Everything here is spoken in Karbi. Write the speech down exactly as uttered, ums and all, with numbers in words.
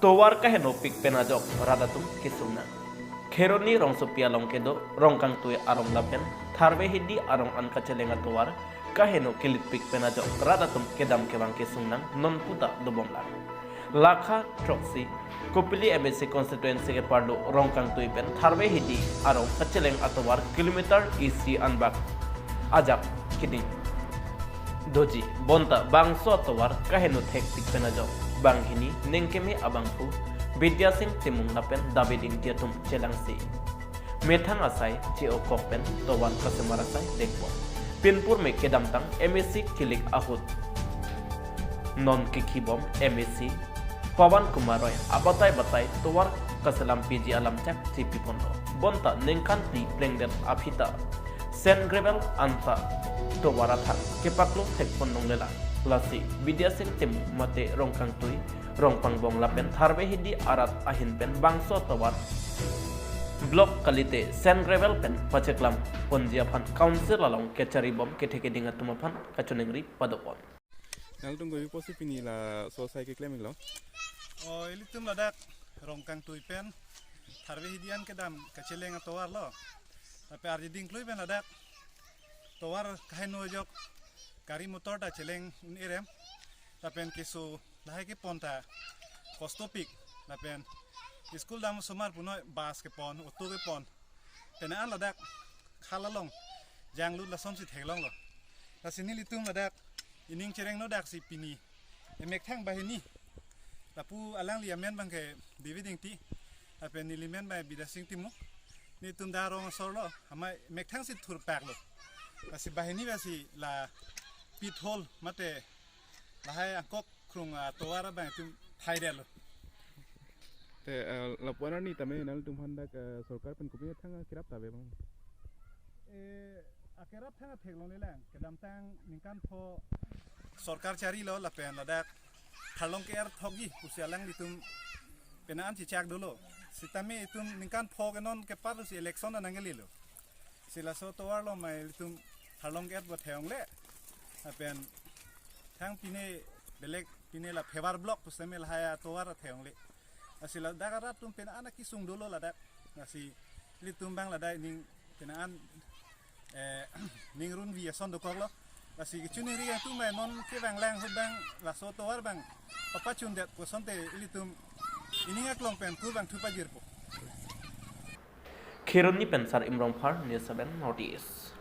Tovar kaheno pik pen ajok rat atum kesung nang. Kheroni rongsopi along kedo Rongkangtui arong lapen Tharve Hidi arong an kacheleng atovar kaheno kelit pik pen ajok rat atum kedam kevang kesung nang non puta dobom lang. Lakha throksi Kopili M A C constituency keparlo Rongkangtui pen Tharve Hidi arong kacheleng atovar kilometer isi anbak ajak kini doji, bonta bangso atovar kaheno thek pik pen ajok banghini ningkeme abangphu Bidya Sing Timung lapen David Ingti atum chelangsi methang asai che-okok pen tovar kasemar asai dekpo. Pinpur me kedamtang M A C kilik ahut non kekhibom M A C Pawan Kumar Roy abatai batai tovar kaselam P G alam chak chipi ponlo. Bonta ningkan phli plengdet aphi ta sand gravel anta tovar athak kepaklo thek pon longle lang. Lasi Bidya Sing Timung mate Rongkangtui, Rongpangbong lapen Tharve Hidi arat ahin pen bangso tovar block kalite sand gravel pen pacheklam ponji aphan council along kecharibom kethe keding atum aphan kachoningri padopon. Nangtum kopi pusi pini laso asai keklem iklo? O, ilitum ladak Rongkangtui pen Tharve Hidi an kedam kacheleng atovar lo. Lapen arjiding klui pen ladak tovar kaheno ajok gari motor ta cheleng un-e rem. Lapen keso lahai kepon ta kosto pik. Lapen school dam osomar punoi bus kepon, auto kepon. Pena an ladak khal along janglut lasonsi theklonglo. Lasi nelitum ladak ining chereng nodaksi pini emethang banghini. Lapu alangli amen abangke David Ingti, lapen neli men abang Bidya Sing Timung. Nelitum da rong asorlo, ama emethangsi thurpaklo. Lasi banghini basi la pit hole mate lahai angkok krung atovar abang itum thaidetlo. Te, eh, lapu-an arni tame nangtum aphan dak, eh, sorkar pen kopi thang kerap ta ave bang? Eh, akerap thang theklongle lang. Kedamtang ningkan pho sorkar charilo lapen ladak tharlong ke-er thokji pusi alanglitum pena an chichak dolo. Sitame itum ningkan pho ke non kepar si election anang kelilo. Si laso tovar lo mai ilitum tharlong ke-er bo theongle. Lapen thang pine belek pine la phevar block pusitame lahai atovar theongle. Lasi ladak arat atum pena an akesung dolo ladak. Lasi ilitum abang ladak ning pena an, eh, ning runvi ason dokoklo. Lasi kechoningri atum abang non kevang lang ahut abang laso tovar abang papachundet pu asonte ilitum ining aklong pen kur abang thu pajirpo. Kheroni pen Sarim Rongphar, News seven North East.